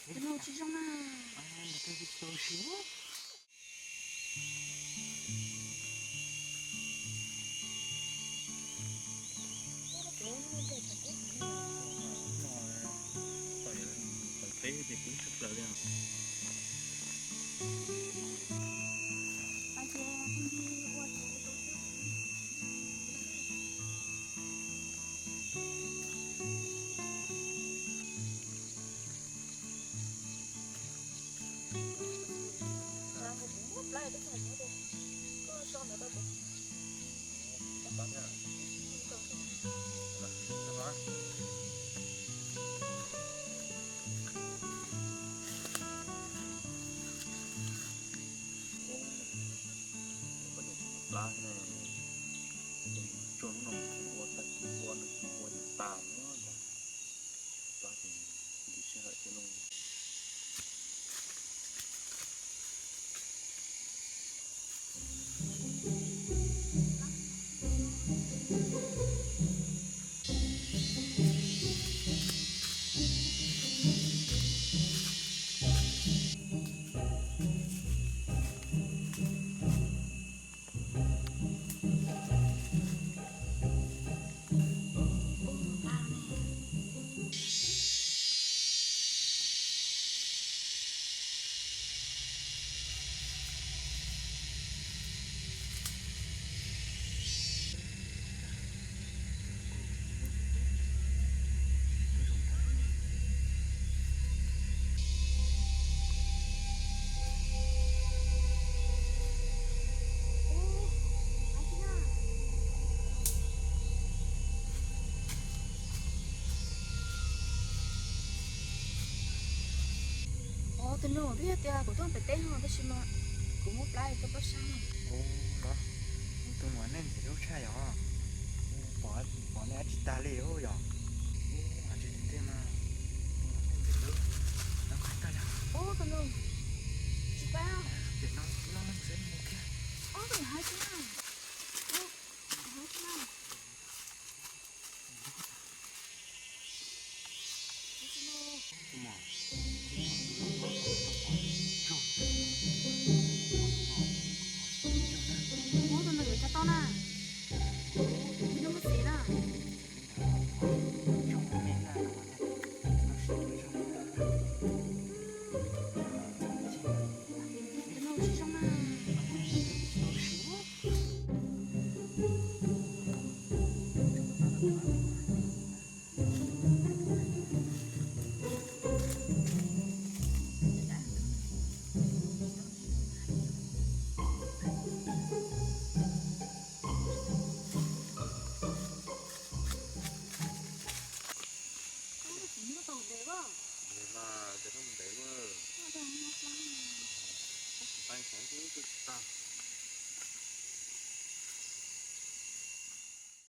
Tus no tsis zoo na. Plab ne, tsuag hnub no kuv ua tag kuv ua nws kuv ua ces tas na. Plab ces nkim sij hawm thiab no. Tus nus, twb yog tias kuv tuaj pem teb no tab sis mas kuv muab plab tuaj pab sab no. Tus muam nej ntxim hlub tshaj yom. Pom, pom nej dab tsi tag li yom. Ub, tsis tiag mas, tus muam nej ntxim hlub. Ub, tus nus, tsis pab. Ces no no xwb mus kiag. Ub, tus hais tsis na. Ub, tus hais tsis na. Ub, tus nus yuav cov tau na. Ib lub me xis na. Tus nus tsis zoo na. Ntev mas, ntev mas, ntev mas. Pais xyov twb tsis tag.